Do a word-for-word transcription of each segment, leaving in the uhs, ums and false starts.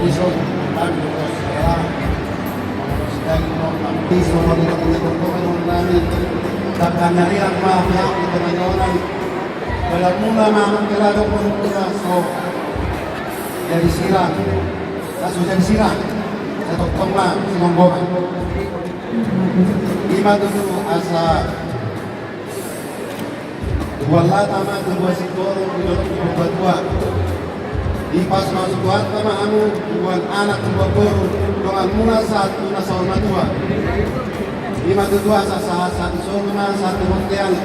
Iso, kami dokter saya, sedang mau kami iso, mau kita punya tontonan nami, takkan nyari apa ya, kita menyonan, dalam mula mah, mengkela dokter mula so, jadi sirang, langsung jadi sirang, saya tongtong lah, si Monggo. Ima tutu asa Tubuan lata ma tubuan singkoru, tubuan tua. Ipas masuk tuan ma hamu, tubuan anak, tubuan boru, dongan muna sahat tu na saur matua. Ima tutu asa sahat sahat solu ma sahat tu bontean,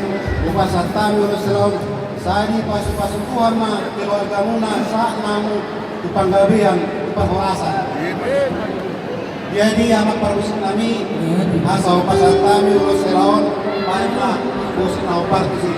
upas sahat tami ulos selaon, sai dipasu-pasu Tuhan ma keluarga muna sahat ma hamu tu panggabean, tu parhorasan. Jadi amak parmusik nami, asa upas sahat tami ulos selaon, baen ma musik na ompar tusi.